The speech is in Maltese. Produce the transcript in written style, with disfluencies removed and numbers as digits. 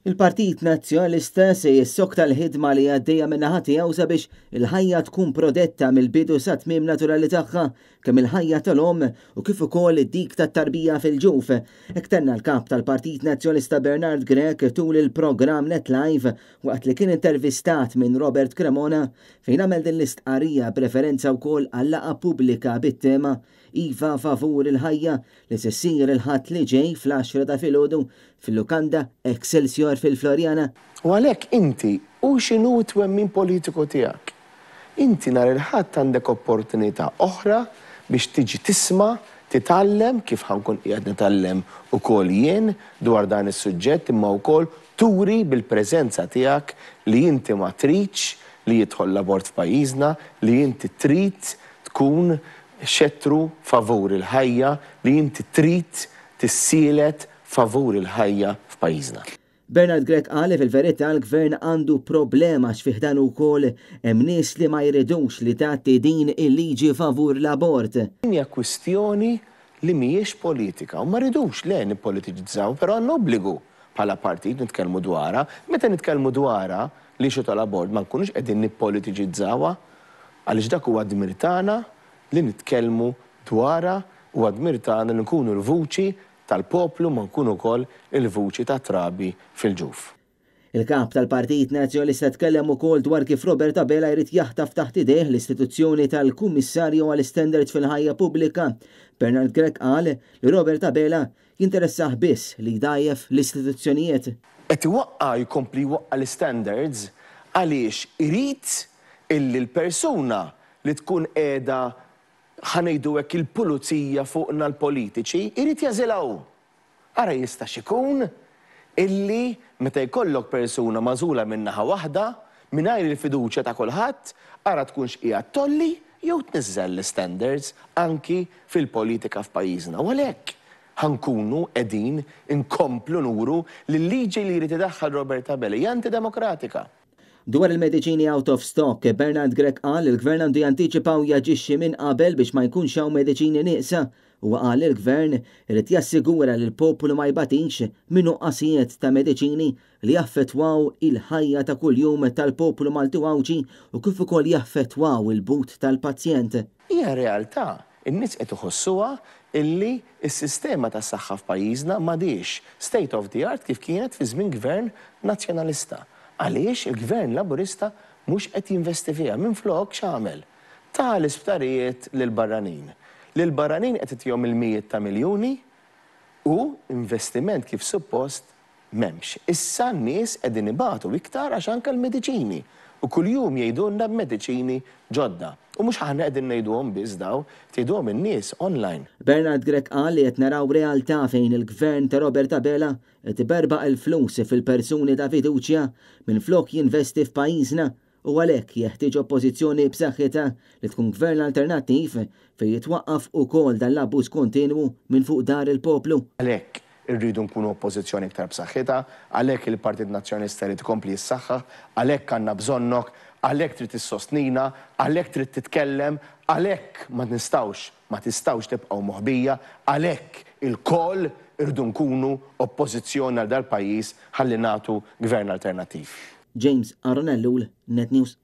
Il-Partit Nazzjonalista se jissokta l-ħidma li għaddejja min-naħa tiegħu sabiex il-ħajja tkun prodetta mill-bidu sat-tmiem naturali tagħha, kemm il-ħajja tal-omm u kif ukoll dik tat-tarbija fil-ġuf. Hekk tenna l-Kap tal-Partit Nazzjonalista Bernard Grech tul il-programm Net Live waqt li kien intervistat minn Robert Cremona fejn għamel din l-istqarrija b'referenza wkoll għal-laqgħa pubblika bit-tema Iva favur il-ħajja li se ssir il-Ħadd li ġej fl-għaxra ta' filgħodu fil-lukanda Excelsior fil-Floriana. U għalhekk inti, hu x'inhu t-twemmin politiku tiegħek, inti nhar il-Ħadd għandek opportunità oħra biex tiġi tisma', titgħallem, kif ħa nkun qiegħed nitgħallem ukoll jien dwar dan is-suġġett imma wkoll turi bil-preżenza tiegħek li inti ma tridx li jidħol l-abort f'pajjiżna, li inti trid tkun xettru favur il-ħajja li inti trid tissielet favur il-ħajja f'pajjiżna. Bernard Grech qal li fil-verità l-Gvern għandu problema għax fi ħdanu wkoll hemm nies li ma jridux li tgħatti din il-liġi favur l-abort. Din hija kwistjoni li mhijiex politika u ma rridux, le, nippolitiċizzaw, però għandna obbligu bħala partit nitkellmu dwarha. Meta nitkellmu dwarha, l-issue tal-abort, ma nkunux qegħdin nippolitiċizzawha Għaliex dak huwa dmir tagħna li nitkellmu dwarha, huwa dmir tagħna li nkunu l-vuċi tal-poplu ma nkunu wkoll il-vuċi tat-trabi fil-ġuf. Il-Kap tal-Partit Nazzjonalista tkellem ukoll dwar kif Robert Abela jrid jaħtaf taħt idejh l-istituzzjoni tal-Kummissarju għall-Istandards fil-Ħajja Pubblika. Bernard Grech qal li Robert Abela jinteressah biss li jdgħajjef l-istituzzjonijiet. Qed iwaqqa' jkompli jwaqqa' l-istandards għaliex irid illi l-persuna li tkun qiegħda, ħa ngħidu hekk, il-pulizija fuqna l-politiċi, irid jagħżilha hu. Ara jistax ikun illi meta jkollok persuna magħżula minn naħa waħda, mingħajr il-fiduċja ta' kulħadd, ara tkunx qiegħed tgħolli jew tniżżel l-istandards anki fil-politika f'pajjiżna. U għalhekk ħa nkunu qegħdin inkomplu nuru li l-liġi li jrid idaħħal Robert Abela hija antidemokratika. Dwar il-mediċini out of stock, Bernard Grech qal li l-Gvern għandu jantiċipa u jaġixxi minn qabel biex ma jkunx hawn mediċini nieqsa. Huwa qal li l-Gvern irid jassigura li l-poplu ma jbatix minn nuqqasijiet ta' mediċini li jaffettwaw il-ħajja ta' kuljum tal-poplu Malti u Għawdxi u kif ukoll jaffettwaw il-but tal-pazjent. Hija realtà In-nies qed iħossuha illi s-sistema tas-saħħa f'pajjiżna m'għadhiex state of the art kif kienet fi żmien Gvern Nazzjonalista. Għaliex il-Gvern Laburista mhux qed jinvesti fiha. Minflok x'għamel? Ta l-isptarijiet lill-barranin. Lill-barranin qed itihom il-mijiet ta' miljuni u investiment kif suppost M'hemmx. Issa n-nies qegħdin ibatu iktar għax anke l-mediċini. U kuljum jgħidulna b'mediċini ġodda. U mhux aħna qegħdin ngħiduhom biss daw, qed jgħiduhom in-nies online. Bernard Grech qal li qed naraw realtà fejn il-Gvern ta' Robert Abela qed iberbaq il-flus fil-persuni ta' fiduċja minflok jinvesti f'pajjiżna u għalhekk jeħtieġ Oppożizzjoni b'saħħitha li tkun Gvern alternattiv fejn jitwaqqaf ukoll dan l-abbuż kontinwu minn fuq dar il-poplu. Għalhekk irridu nkunu Oppożizzjoni iktar b'saħħitha, għalhekk il-Partit Nazzjonalista jrid ikompli jissaħħaħ, għalhekk għandna bżonnok, għalhekk trid issostnina, għalhekk trid titkellem, għalhekk ma nistgħux, ma tistgħux tibqgħu moħbija, għalhekk ilkoll irridu nkunu Oppożizzjoni għal dal-pajjiż ħalli nagħtu Gvern alternattiv. James Aaron Ellul, Net News.